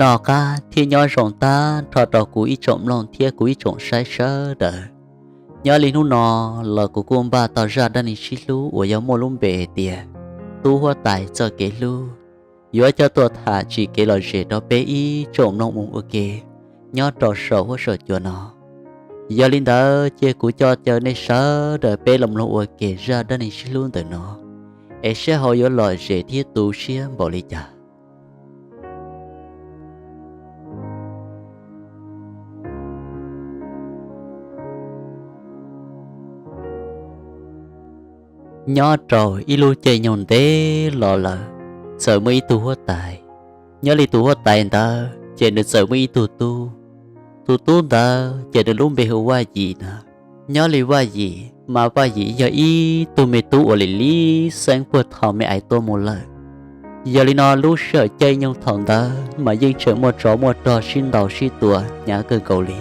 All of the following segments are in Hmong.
Noj qab thiab nyob zoo tag nrho rau kuv ib tsoom mloog thiab kuv ib tsoom saib sawv daws. Nyob li hnub no los kuv kuj npaj tau zaj dab neeg sib hlub uas yog muaj lub npe hais tias Tub Huab Tais Txoj Kev Hlub, yuav coj tuaj tham tsim kev lom zem rau peb ib tsoom mloog mus ua ke nyob rau saum huab saum cua no. Yog li ntawd ces kuv coj caw nej sawv daws peb los mloog ua ke zaj dab neeg sib hlub ntawm no, es seb ho yuav lom zem thiab tu siab npaum li cas. Nyob rau ib lub caij nyoog ntev los lawm, txawm muaj ib tug huab tais. Nyob li tus huab tais ntawd ces nws txawm muaj ib tug tub. Tus tub ntawd ces nws lub npe hu Vaj Yim na. Nyob li Vaj Yim mas Vaj Yim yog ib tug me tub uas lim lim xeeb puag thaum me aiv tuaj mus lawm. Yog li no lub sij hawm caij nyoog thaum ntawd mas yeej tseem muaj tsov muaj rog sib ntaus sib tua hnyav kawg nkaus li.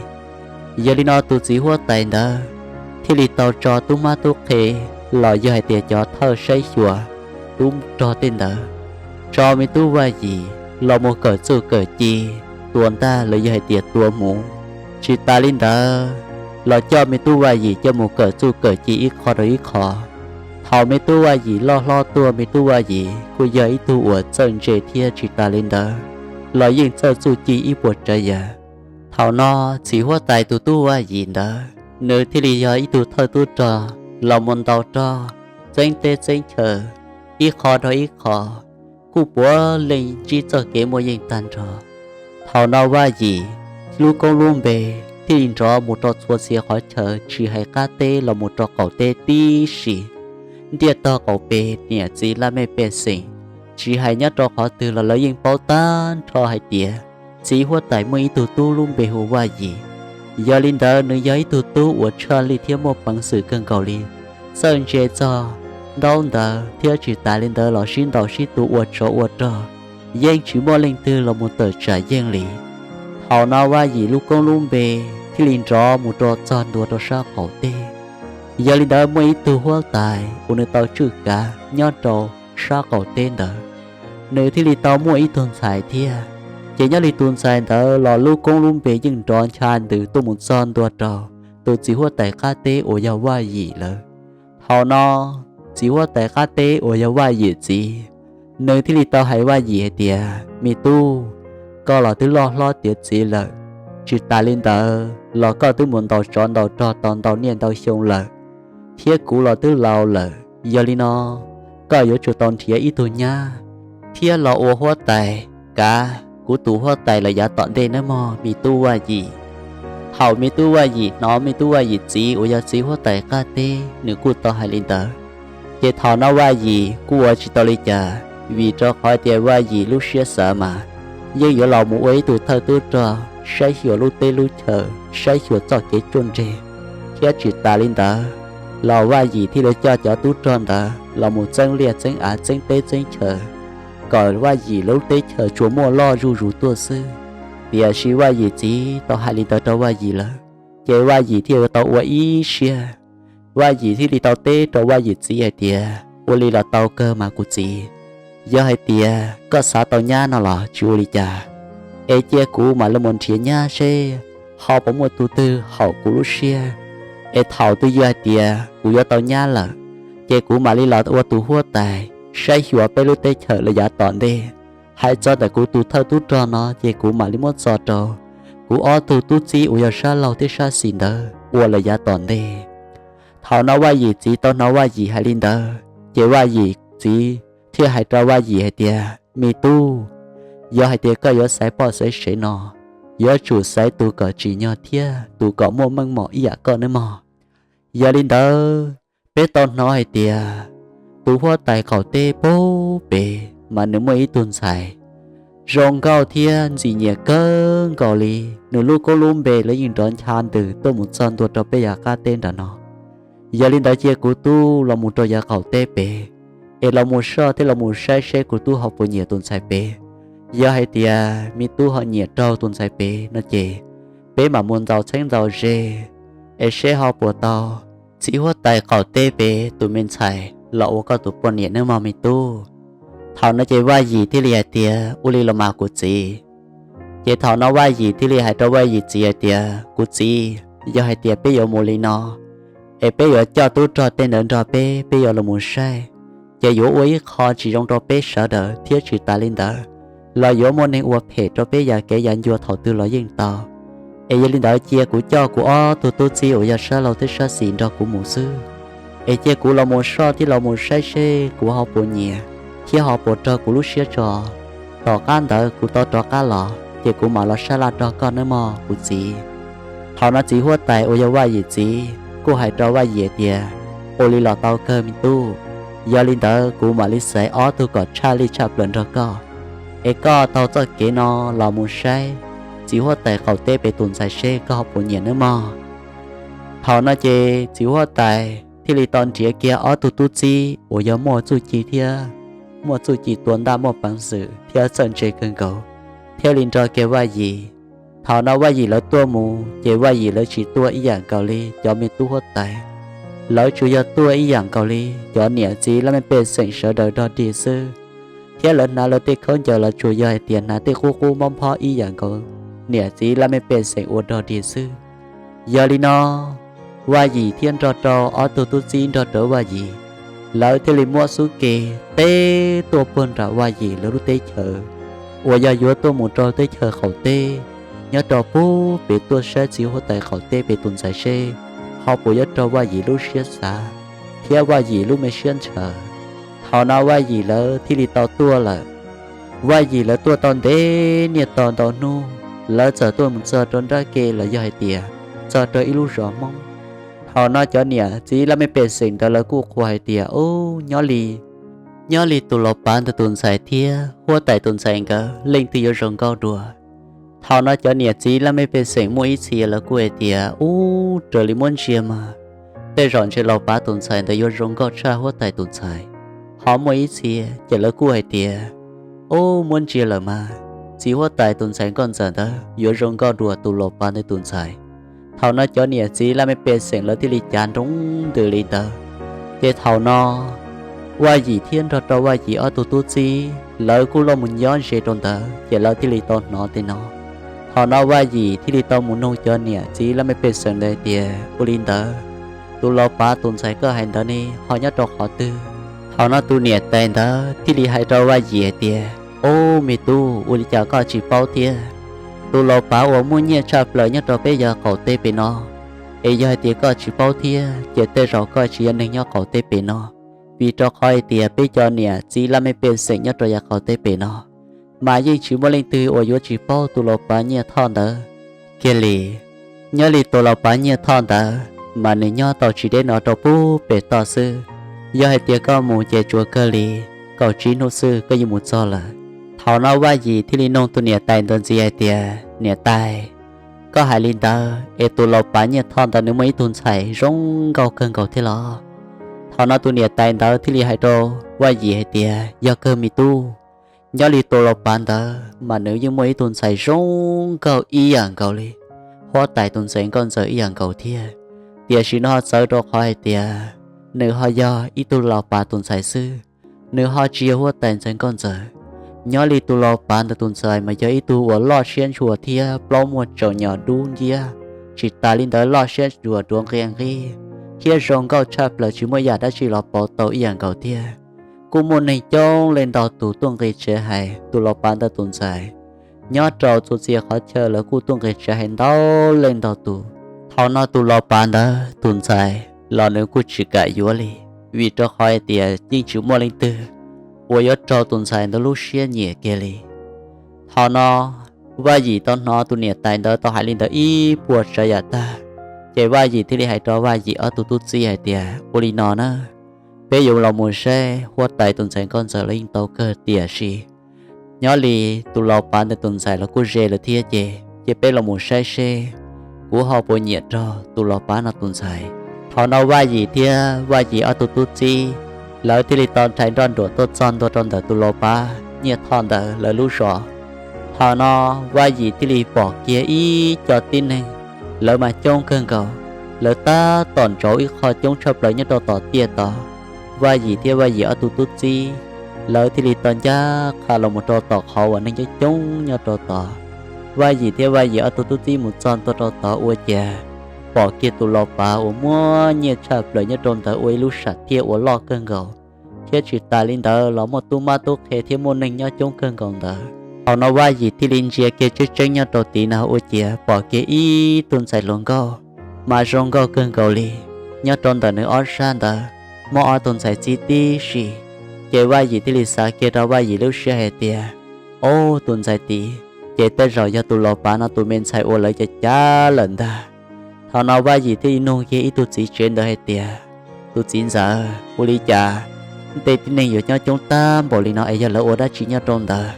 Yog li no tus txiv huab tais ntawd thiaj li tau tso tub mab tub qhe los yog hais tias cov thawj saib xyuas tub rog tej ntawd, tso me tub Vaj Yim los mus kawm txuj kawm ci, tua ntaj los yog hais tias tua hmuv. Tsis tas li ntawd, los coj me tub Vaj Yim coj mus kawm txuj kawm ci ib qho rau ib qho. Thaum me tub Vaj Yim loj hlob tuaj, me tub Vaj Yim kuj yog ib tug uas txawj ntse thiab tsis tas li ntawd los yeej txawj txuj ci ib puas tsav yam. Thaum no txiv huab tais tus tub Vaj Yim ntawd nws thiaj li yog ib tug thawj tub rog los mus ntaus rog txeeb teb txeeb chaw ib qho rau ib qho, kuj puav leej ntsib txoj kev muaj yeej tag nrho. Thaum no Vaj Yim lub koob lub npe thiaj li nrov mus rau txhua txhia qhov chaw tsis hais qab teb los mus rau qaum teb tib si. Ntiaj tog qaum pem niam txiv laj mej pej xeem, tsis hais nyob rau qhov twg los lawv yeej paub tag nrho hais tias txiv huab tais muaj ib tug tub lub npe hu Vaj Yim. Yog li ntawd nws yog ib tug tub uas tshaj lij thiab muaj peev xwm kawg nkaus li, txawj ntse txog ntaub ntawv thiab tsis tas li ntawd los sib ntaus sib tua ua tsov ua rog, yeej tsis muaj leej twg los mus tawm tsam yeej li. Thaum no Vaj Yim lub koob lub npe thiaj li nrov mus rau txog ntua rau sab qaum teb. Yog li ntawd muaj ib tug huab tais uas nws tau tswj kav nyob rau sab qaum teb ntawd, nws thiaj li tau muaj ib tug ntxhais thiab. Ces nyob li tus ntxhais ntawd los lub koob lub npe yeej nrov ncha ntws tuaj mus txog ntua rau tus txiv huab tais qab teb uas yog Vaj Yim lawm. Thaum no txiv huab tais qab teb uas yog Vaj Yim txiv, nws thiaj li tau hais Vaj Yim hais tias, me tub, koj los twb loj hlob tiav txiv lawm, tsis tas li ntawd los koj twb mus ntaus tsov ntaus rog tau ntau niaj ntau xyoo lawm, thiab kuv los twb laus lawm. Yog li no koj yuav tsum tau nrhiav ib tug nyab thiab los ua huab tais kav kuv tus huab tais lawm yav tom ntej nawb mog me tub Vaj Yim. Thaum me tub Vaj Yim hnov me tub Vaj Yim txiv uas yog txiv huab tais qab teb nws kuj tau hais li ntawd, ces thaum no Vaj Yim kuj ua tsis tau li cas, vim rau qhov tias Vaj Yim lub siab xav mas yeej yuav los mus ua ib tug thawj tub rog saib xyuas lub teb lub chaw, saib xyuas txoj kev ruaj nreg, thiab tsis tas li ntawd los Vaj Yim thiaj li coj cov tub rog ntawd los mus txeeb liaj txeeb av txeeb teb txeeb chaw, kom Vaj Yim lub teb chaws tsuas muaj loj zuj zus tuaj xwb. Tiam sis Vaj Yim txiv tau hais li ntawd rau Vaj Yim lawm, ces Vaj Yim thiaj li tau ua ib siab. Vaj Yim thiaj li tau teb rau Vaj Yim txiv hais tias, ua li los tau kawg mas kuv txiv, yog hais tias koj xav tau nyab no los tsis ua li cas, es cia kuv mam li mus nrhiav nyab seb ho puas muaj tus twg haum kuv lub siab, es thaum twg yog hais tias kuv yuav tau nyab lawm, ces kuv mam li los ua tus huab tais saib xyuas peb lub teb chaws lawm yav tom ntej. Hais txog ntawm kuv tus thawj tub rog no ces kuv mam li muab txo rau kuv ob tug tub txib uas yog sab laug thiab sab xis ntawd ua lawm yav tom ntej. Thaum no Vaj Yim txiv tau hnov Vaj Yim hais li ntawd, ces Vaj Yim txiv thiaj hais rau Vaj Yim hais tias, me tub, yog hais tias koj yuav xaiv poj xaiv sev no, yuav tsum xaiv tus kom tsim nyog thiab tus kom muaj meej mom ib yam koj nawb mog. Yog li ntawd, peb tau hnov hais tias tus huab tais qaum teb pem mas nws muaj ib tug ntxhais. zoo nkauj thiab ntxim nyiam kawg nkaus li. Nws lub koob lub npe lawv yeej nrov ncha ntws tuaj mus txog ntua rau peb yav qab teb nram no. Yog li ntawd cia kuv tub los mus rau yav qaum teb pem, es los mus soj thiab los mus saib seb kuv tub ho puas nyiam tus ntxhais pem. Yog hais tias me tub ho nyiam raug tus ntxhais pem no ces peb mam mus ntxaus txheeb ntxaus ze, es seb ho puas tau txiv huab tais qaum teb pem tus me ntxhais los ua koj tus poj niam nawb mog me tub. Thaum no ces Vaj Yim thiaj li hais tias, ua li los mas kuv txiv. Ces thaum no Vaj Yim thiaj li hais rau Vaj Yim txiv hais tias, kuv txiv, yog hais tias peb yuav mus li no, es peb yuav coj tub rog tej ntawd nrog peb, peb yuav los mus saib, ces yuav ua ib qho tsis zoo rau peb sawv daws thiab tsis tas li ntawd los yuav muaj neeg ua phem rau peb yav kev yav ncua thaum twg los yeej tau. Es yog li ntawd cia kuv coj kuv ob tug tub txib uas yog sab laug thiab sab xis nrog kuv mus xwb. Es cia kuv los mus soj thiab los mus saib seb kuv ho puas nyiam thiab ho puas raug kuv lub siab tso. Tom qab ntawd kuv tau rov qab los ces kuv mam los sab laj nrog koj nawb mog kuv txiv. Thaum no txiv huab tais uas yog Vaj Yim txiv kuj hais rau Vaj Yim tias, ua li los tau kawg me tub. Yog li ntawd kuv mam li xaiv ob tug kom tshaj lij tshaj plaws nrog koj, es koj taug txoj kev no los mus saib txiv huab tais qaum teb pem tus ntxhais seb koj ho puas nyiam nawb mog. Thaum no ces txiv huab tais thiaj li tau nrhiav kiag ob tug tub txib uas yog muaj txuj ci thiab muaj txuj ci tua ntaj muaj peev xwm thiab txawj ntse kawg nkaus, thiaj li nrog kiag Vaj Yim. Thaum no Vaj Yim lawv tuaj mus ces Vaj Yim lawv tsis tuaj ib yam nkaus li cov me tub huab tais. Lawv tsuas yog tuaj ib yam nkaus li cov niam txiv laj mej pej xeem sawv daws dog dig xwb, thiab lawv hnav lawv tej khaub ncaws los tsuas yog hais tias hnav tej qub qub mob nphob ib yam nkaus niam txiv laj mej pej xeem ua dog dig xwb. Yog li no, Vaj Yim thiab nrog rau ob tug tub txib nrog rau Vaj Yim, lawv thiaj li muab xub ke teb tuaj puag nram Vaj Yim lawv lub teb chaws uas yog yuav tuaj mus rau teb chaws qaum teb, nyob rau puag pem tuaj saib txiv huab tais qaum teb pem tus ntxhais seb ho puas yuav raug Vaj Yim lub siab xav thiab Vaj Yim lub me siab ntshaw. Thaum no Vaj Yim lawv thiaj li tau tuaj lawm. Vaj Yim lawv tuaj tau ntev niaj tau ntau hnub, lawv txawm tuaj mus txog rau nrab ke los yog hais tias txog rau ib lub zos Hmoob. Thaum no cov niam txiv laj mej pej xeem ntawd lawv kuj qhuas hais tias, ub, nyob li, nyob li tus laus pav ntawd tus ntxhais thiab huab tais tus ntxhais nkawd leej twg yuav zoo nkauj dua. Thaum no cov niam txiv laj mej pej xeem muaj ib txhia lawv kuj hais tias, ub, raws li muab ntsia mas tej zaum ntshe laus pav tus ntxhais ntawd yuav zoo nkauj tshaj huab tais tus ntxhais. Ho muaj ib txhia ces lawv kuj hais tias, ub, muab ntsia lawm mas txiv huab tais tus ntxhais nkauj ntxawm ntawd yuav zoo nkauj dua tus laus pav ntawd tus ntxhais. Thaum no cov niam txiv laj mej pej xeem lawv thiaj li cav nroo ntws li ntawd. Ces thaum no Vaj Yim thiab nrog rau Vaj Yim ob tug tub txib lawv kuj loj mus nyob ze rau ntawd ces lawv thiaj li tau hnov tej no. Thaum no Vaj Yim thiaj li tau mus noog cov niam txiv laj mej pej xeem ntawd tias, ua li ntawd, tus laus pav tus ntxhais koj hais ntawd ne ho nyob rau qhov twg? Thaum no tus niam tais ntawd thiaj li hais rau Vaj Yim hais tias, ub, me tub, ua li cas koj tsis paub thiab? Tus laus pav uas muaj nyiaj tshaj plaws nyob rau peb yav qaum teb pem no, es yog hais tias koj tsis paub thiab ces tej zaum koj tsis yog neeg nyob qaum teb pem no, vim rau qhov hais tias peb cov niam txiv laj mej pej xeem nyob rau yav qaum teb pem no mas yeej tsis muaj leej twg uas yuav tsis paub tus laus pav Nyiaj Thoj ntawd kiag li. Nyob li tus laus pav Nyiaj Thoj ntawd mas nws nyob tau tsis deb no rau puag pem toj xwb. Yog hais tias koj mus ces tsuas kawg li kaum tsib hnub xwb koj yeej mus txog lawm. Thaum no Vaj Yim thiaj li noog tus niam tais ntawd ntxiv hais tias, niam tais, koj hais li ntawd es tus laus pav Nyiaj Thoj ntawd nws muaj ib tug ntxhais zoo nkauj kawg nkaus thiab los? Thaum no tus niam tais ntawd thiaj li hais rau Vaj Yim hais tias, yog kawg me tub, nyob li tus laus pav ntawd mas nws yeej muaj ib tug ntxhais zoo nkauj ib yam nkaus li huab tais tus ntxhais nkauj ntxawm ib yam nkaus thiab. Tiam sis nws ho txawv rau qhov hais tias nws ho yog ib tug laus pav tus ntxhais xwb, nws ho tsis yog huab tais ntxhais nkauj ntxawm. Nyob li tus laus pav ntawd tus ntxhais mas yog ib tug uas loj siab ntshua thiab plaub muag tsaus nyos dub nciab, tsis tas li ntawd loj siab ntshua duav nqia nqib thiab zoo nkauj tshaj plaws tsis muaj yam dab tsi los pauv tau ib yam nkaus thiab. Kuj muaj neeg coob leej ntau tus tuaj nqis tsev hais tus laus pav ntawd tus ntxhais. Nyob rau txhua txhia qhov chaw lawv kuj tuaj nqis tsev hais ntau leej ntau tus. Thaum no tus laus pav ntawd tus ntxhais los nws kuj tsis kam yuav li, vim rau qhov hais tias yeej tsis muaj leej twg uas yuav raug tus ntxhais ntawd lub siab nyiam kiag li. Thaum no Vaj Yim tau hnov tus niam tais ntawd tau hais li ntawd ib puas tsav yam tag, ces Vaj Yim thiaj li hais rau Vaj Yim ob tug tub txib hais tias, ua li no na, peb yuav los mus saib huab tais tus ntxhais nkauj ntxawm los yeej tau kawg, tiam sis nyob li tus laus pav ntawd tus ntxhais los kuj ze lawm thiab ces, ces peb los mus saib seb kuv ho puas nyiam rau tus laus pav no tus ntxhais. Thaum no Vaj Yim thiab Vaj Yim ob tug tub txib, lawv thiaj li tau rhais nroj nruam tuaj txog ntua rau ntawm tus laus pav Nyiaj Thoj ntawd lawv lub zos. Thaum no Vaj Yim thiaj li pom kiag ib co tib neeg, lawv mas coob kawg nkaus, lawv tab tom ntsauv ib qho coob tshaj plaws nyob rau tom tiaj tod. Vaj Yim thiab Vaj Yim ob tug tub txib, lawv thiaj li tau ncaj qha los mus rau tom qhov uas neeg coob coob nyob rau tod. Vaj Yim thiab Vaj Yim ob tug tub txib mus txog ntua rau tod ua cas pom kiag tus laus pav uas muaj nyiaj tshaj plaws nyob rau ntawd ua ib lub sam thiaj uas loj kawg nkaus, thiab tsis tas li ntawd los muaj tub mab tub qhe thiab muaj neeg nyob coob kawg nkaus ntawd. Thaum no Vaj Yim thiaj li ntsia kiag tseeb tseeb nyob rau tid na ua ciav pom kiag ib tug ntxhais hluas nkauj, mas zoo nkauj kawg nkaus li. Nyob rau ntawm nws ob sab ntawd muaj ob tug ntxhais txib tib si. Ces Vaj Yim thiaj li xav kiag rau Vaj Yim lub siab hais tias, Ob, tus ntxhais tid ces tej zaum yog tus laus pav no tus me ntxhais uas lawv cav cav lawm ntag. Thaum no Vaj Yim thiaj li nug kiag ib tug txiv tsev ntawd hais tias, Tus txiv ntxawm, ua li cas tej tib neeg yuav nyob coob tag npaum li no es yog lawv ua dab tsi nyob rau ntawd?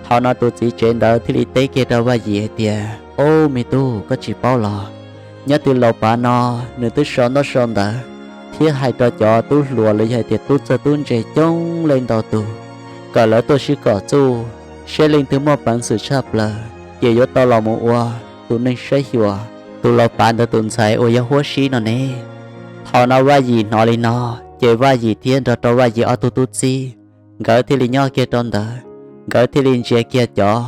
Thaum no tus txiv tsev ntawd thiaj li teb kiag rau Vaj Yim hais tias, Ob, me tub, koj tsis paub los? Nyob twg laus pav no nws twb sau ntaub sau ntawv thiab hais rau cov tub hluas los yog hais tias tub txawj tub ntse coob leej ntau tus kom lawv tuaj sib kom txuj, seb leej twg muaj peev xwm tshaj plaws ces yuav tau los mus ua tus neeg saib xyuas tus laus pav ntawd tus ntxhais uas yog Huab Sib no ne. Thaum no Vaj Yim hnov li no ces Vaj Yim thiab nrog rau Vaj Yim ob tug tub txib, nkawd thiaj li nyob kiag rau ntawd, nkawd thiaj li ntsia kiag cov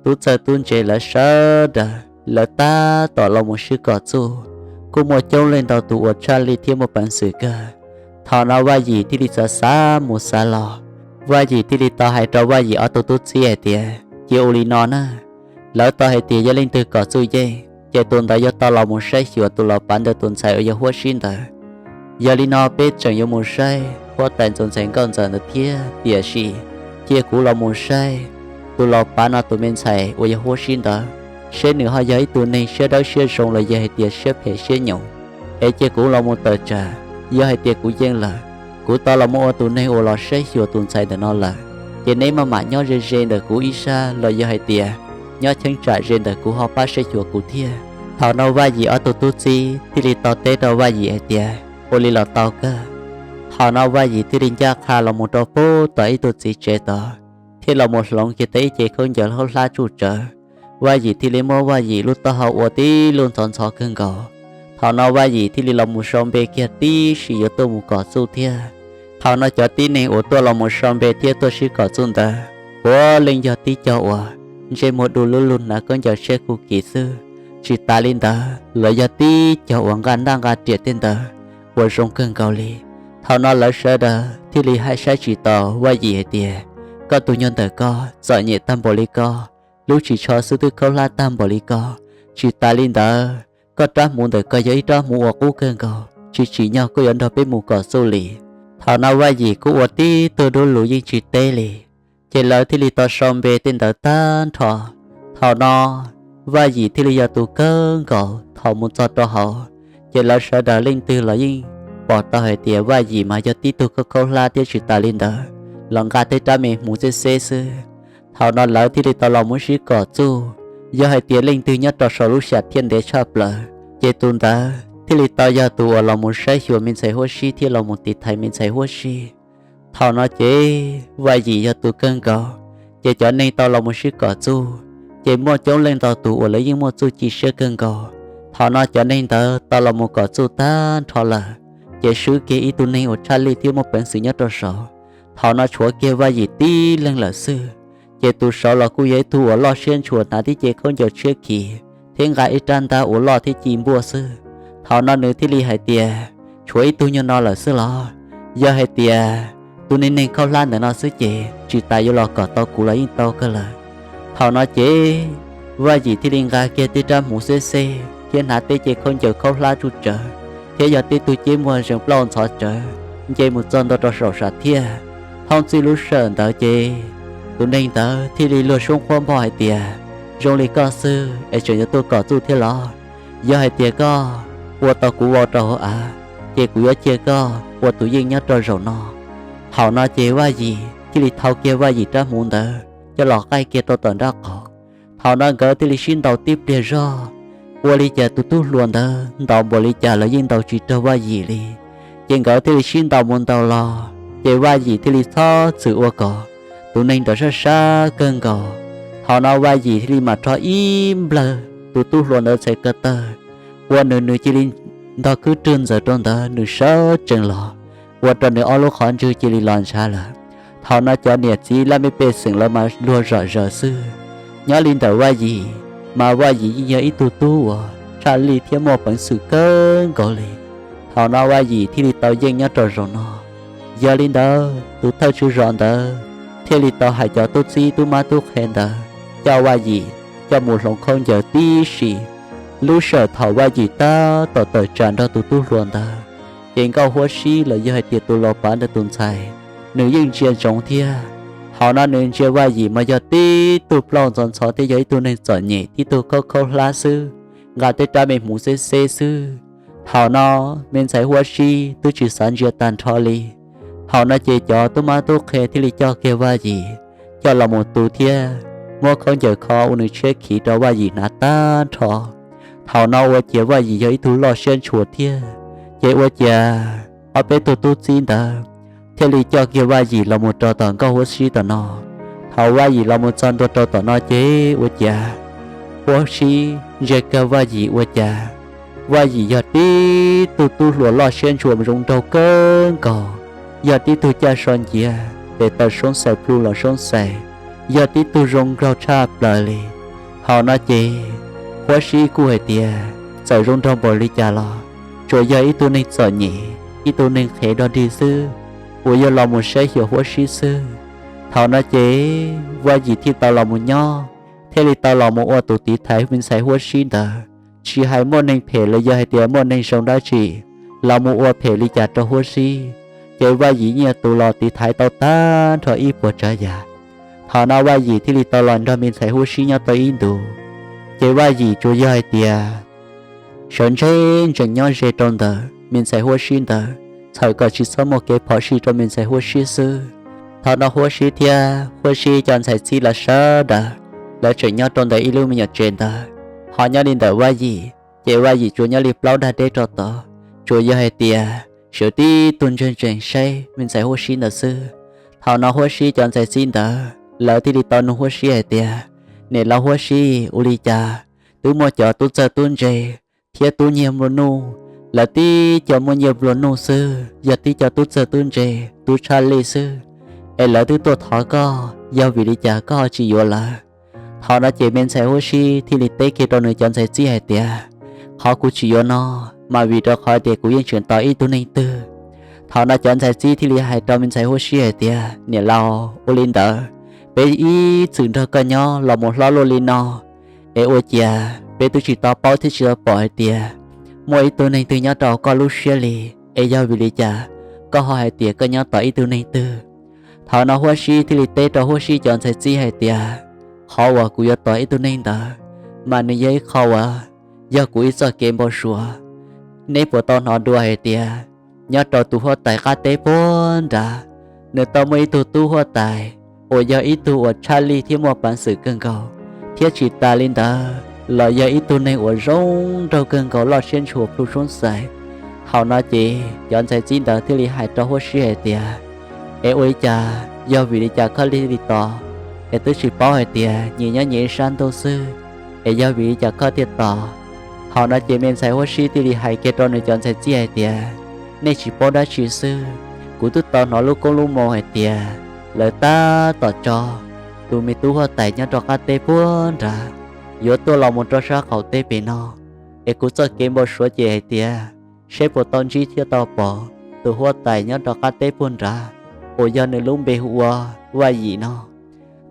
tub txawj tub ntse lawv sawv daws, lawv tab tom los mus sib kom txuj, kuj muaj coob leej ntau tus uas tshaj lij thiab muaj peev xwm kawg. Thaum no Vaj Yim thiaj li xav xav mus xav los, Vaj Yim thiaj li tau hais rau Vaj Yim ob tug tub txib hais tias, Cia ua li no na, lawv tau hais tias yog leej twg kom txuj yeej ces tus ntawd yuav tau los mus saib xyuas tus laus pav ntawd tus ntxhais uas yog Huab Sib ntawd. Yog li no peb tseem yuav mus saib huab tais ntxoov ntxhais nkauj ntxawm ntawd thiab, tiam sis cia kuv los mus saib tus laus pav no tus me ntxhais uas yog Huab Sib ntawd, seb nws ho yog ib tug neeg siab dawb siab zoo los yog hais tias siab phem siab nyoos. Es cia kuv los mus tawm tsam, yog hais tias kuv yeej lawm, kuv tau los mus ua tus neeg uas los saib xyuas tus ntxhais ntawm no lawm, ces neb maj mam nyob ze ze ntawm kuv ib sab los yog hais tias nyob cheeb tsam ze ntawm kuv ho pab saib xyuas kuv thiab. Thaum no Vaj Yim ob tug tub txib thiaj li tau teb rau Vaj Yim hais tias, Ua li los tau kawg. Thaum no Vaj Yim thiaj li ncaj qha los mus rau pem tom ib tug txiv tsev tod, thiaj los mus hloov kiag tau ib ce khaub ncaws hlob hlab tsuj tsawv. Vaj Yim thiaj li muab Vaj Yim lub taub hau ua tib lub ntxhov ntxhov kawg nkaus. Thaum no Vaj Yim thiaj li los mus sau npe kiag tib si yuav tuaj mus kom txuj thiab. Thaum no cov tib neeg uas tuaj los mus sau npe thiab tuaj sib kom txuj ntawd puav leej yog tib co uas ntsej muag du lub lug hnav khaub ncaws tshiab kuj kis xwb. Tsis tas li ntawd los yog tib co uas nqa ntaj nqa riam tej ntawd uas zoo kawg nkaus li. Thaum no lawv sawv daws thiaj li hais saib tsis taus Vaj Yim hais tias, Koj tus nyuag ntawm koj txom nyem tag npaum li koj, lub ris tsho xwb twb khaub hlab tag npaum li koj. Tsis tas li ntawd, koj rab hmuv ntawm koj yog ib rab hmuv uas qub kawg nkaus, tsis tsim nyog koj yuav nrog peb mus kom txuj li. Thaum no Vaj Yim kuj ua tib tug dub lus yeej tsis teb li, ces lawv thiaj li tau sau npe tej ntawd tag nrho. Thaum no Vaj Yim thiaj li yog tus kawg nkaus thaum mus txog rau hauv, ces lawv sawv daws leej twg los yeej pom tau hais tias Vaj Yim mas yog tib tug khaub khaub hlab thiab tsis tas li ntawd los nqa tej rab me hmuv xeb xeb xwb. Thaum no lawv thiaj li tau los mus sib kom txuj, yog hais tias leej twg nyob rau saum lub xyam thiaj ntev tshaj plaws, ces tus ntawd thiaj li tau yog tus uas los mus saib xyuas me ntxhais Huab Sib thiab los mus tiv thaiv me ntxhais Huab Sib. Thaum no ces Vaj Yim yog tus kawg nkaus, ces cov neeg tau los mus sib kom txuj, ces muaj coob leej ntau tus uas lawv yeej muaj txuj ci siab kawg nkaus. Thaum no cov neeg ntawd tau los mus kom txuj tag nrho lawm, ces swb kiag ib tug neeg uas tshaj lij thiab muaj peev xwm nyob rau saud. Thaum no tshuav kiag Vaj Yim tib leeg lawm xwb, ces tus saud los kuj yog ib tug uas loj siab ntshua hnav tib ce khaub ncaws tshiab khiv thiab nqa ib rab ntab uas loj thiab ci npuaj xwb. Thaum no nws thiaj li hais tias, Tshuav ib tug nyuag no lawm xwb los? Yog hais tias tus neeg neeg khaub hlab ntawm no xwb ces tsis tas yuav los kom tau kuv los yeej tau kawg lawm. Thaum no ces Vaj Yim thiaj li nqa kiag tej rab hmuv xeb xeb thiab hnav tej ce khaub ncaws khaub hlab tsuj tsawv, thiab yog tej tug ceb muag zees plaub ntxhov tsawv, nce mus txog ntua rau saum sam thiaj. Thooj txij lub sij hawm ntawd ces tus neeg ntawd thiaj li luag sub nqhuab npog hais tias, Zoo li koj xwb es tseem yuav tuaj kom txuj thiab los? Yog hais tias koj ua tau kuv vau rau hauv av, ces kuv yuav cia koj ua tus yeej nyob rau zaum no. Thaum no ces Vaj Yim thiaj li thau kiag Vaj Yim rab hmuv ntawd, coj los qaij kiag rau tom nraub qaum. Thaum no nkawd thiaj li sib ntaus tib pliag zog, ua li cas tus tub hluas ntawd ntaus npaum li cas los yeej ntaus tsis raug Vaj Yim li. Ces nkawd thiaj li sib ntaus mus ntaus los, ces Vaj Yim thiaj li txhob txwm ua kom tus neeg nrov sab sab kawg nkaus. Thaum no Vaj Yim thiaj li mam rho ib nplawg tus tub hluas ntawd txhais ko taw, ua nws nws cia li ntog kwb rwg ntxaws rau ntawd, nws sawv tsees los, ua rau nws ob lub qhov ntswg cia li los ntshav lawm. Thaum no cov niam txiv laj mej pej xeem lawv mas luag zom zaws xwb. Nyob li ntawm Vaj Yim, mas Vaj Yim yeej yog ib tug tub uas tshaj lij thiab muaj peev xwm kawg nkaus li. Thaum no Vaj Yim thiaj li tau yeej nyob rau zaum no. Yog li ntawd tus thawj tswj zos ntawd thiaj li tau hais cov tub txib tub mab tub qhe ntawd coj Vaj Yim coj mus hloov khaub ncaws tib si. Lub sij hawm thaum Vaj Yim tab tom tawm tsam nrog tus tub hluas ntawd, ces Nkauj Huab Sib los yog hais tias tus laus pav ntawd tus ntxhais, nws yeej ntsia ntsoov thiab. Thaum no nws ntsia Vaj Yim mas yog tib tug plaub ntxhov ntxhov thiab yog ib tug neeg txom nyem tib tug khaub khaub hlab xwb, nqa tej rab me hmuv xeb xeb xwb. Thaum no me ntxhais Huab Sib twb tsis xav ntsia tag nrho li. Thaum no ces cov tub mab tub qhe thiaj li coj kiag Vaj Yim coj los mus tu thiab muab khaub ncaws kho ua nws tshiab khiv rau Vaj Yim hnav tag nrho. Thaum no ua ciav Vaj Yim yog ib tug loj siab ntshua thiab, ces ua ciav ob peb tug tub txib ntawd thiaj li coj kiag Vaj Yim los mus rau tom Nkauj Huab Sib tom no. Thaum Vaj Yim los mus txog ntua rau tom no ces ua ciav Huab Sib ntsia kiag Vaj Yim ua cas Vaj Yim yog tib tug tub hluas loj siab ntshua zoo nraug kawg nkaus, yog tib tug caj so nciav tes taw soob xais plhu los soob xais, yog tib tug zoo nraug tshaj plaws li. Thaum no ces Huab Sib kuj hais tias txawm zoo nraug npaum li cas los tsuas yog ib tug neeg txom nyem, ib tug neeg qhev dog dig xwb, uas yog los mus saib xyuas Huab Sib xwb. Thaum no ces Vaj Yim thiaj tau los mus nyob, thiaj li tau los mus ua tus tiv thaiv me ntxhais Huab Sib ntawd. Tsis hais muaj neeg phem los yog hais tias muaj neeg zoo dab tsi los mus ua phem li cas rau Huab Sib, ces Vaj Yim yeej yog tus los tiv thaiv tau tag nrho ib puas tsav yam. Thaum no Vaj Yim thiaj li tau los nrog me ntxhais Huab Sib nyob tau ib ntus. Ces Vaj Yim tsuas yog hais tias sawv ntseg ntsees nyob ze rau ntawm me ntxhais Huab Sib ntawd, txhawm kom tsis txhob muaj kev phom sij rau me ntxhais Huab Sib xwb. Thaum no Huab Sib thiab Huab Sib cov ntxhais txib los sawv daws, lawv tseem nyob rau ntawm ib lub me nyuam tsev ntawd. Ho nyob li ntawm Vaj Yim, ces Vaj Yim tsuas nyob li plaub dag deb rau tod, tsuas yog hais tias sawv tib tug ntseeg ntsees saib me ntxhais Huab Sib ntawd xwb. Thaum no Huab Sib cov ntxhais txib ntawd lawv thiaj li tau nug Huab Sib hais tias, niam laus Huab Sib, ua li cas twb muaj cov tub txawj tub ntse thiab tub nyiag nplua nuj, lawv tib co muaj nyiaj nplua nuj xwb, yog tib co tub txawj tub ntse, tub tshaj lij xwb, es lawv twb tuaj thov koj, yog vim li cas koj ho tsis yuav lawv? Thaum no ces me ntxhais Huab Sib thiaj li teb kiag rau nws cov ntxhais txib hais tias, qhov kuv tsis yuav no mas vim rau qhov tias kuv yeej tseem tos ib tug neeg twg. Thaum no cov ntxhais txib thiaj li hais rau me ntxhais Huab Sib hais tias, niam laus, ua li ntawd, peb ib txwm nrog koj nyob los mus hlob luaj li no, es ua ciav peb twb tsis tau paub thiab tsis tau pom hais tias muaj ib tug neeg twg nyob rau koj lub siab li, es yog vim li cas koj ho hais tias koj nyob tos ib tug neeg twg? Thaum no Huab Sib thiaj li teb rau Huab Sib cov ntxhais txib hais tias, qhov uas kuv yuav tos ib tug neeg ntawd, mas nws yog ib qho uas yog kuv ib txoj kev npau suav. Neb puas tau hnov dua hais tias nyob rau tus huab tais qab teb puag nrad, nws tau muaj ib tug tub huab tais uas yog ib tug uas tshaj lij thiab muaj peev xwm kawg nkaus, thiab tsis tas li ntawd los yog ib tug neeg uas zoo nraug kawg nkaus loj siab ntshua plhu soob xais. Thaum no ces cov ntxhais txib ntawd thiaj li hais rau Huab Sib hais tias, es ua li cas yog vim li cas koj thiaj li tos, es twb tsis paub hais tias nyias nyob nyias ib sab ntuj xwb, es yog vim li cas koj thiaj tos? Thaum no ces me ntxhais Huab Sib thiaj li hais kiag rau nws cov ntxhais txib hais tias, nej tsis paub dab tsi xwb, kuv twb tau hnov lub koob lub moo hais tias lawv tab tom tso tus me tub huab tais nyob rau qab teb puag nrad yuav tuaj los mus rau sab qaum teb pem no, es kuv txoj kev npau suav ces hais tias seb puas tau ntsib thiab tau pom tus huab tais nyob rau qab teb puag nrad uas yog nws lub npe hu ua Vaj Yim no.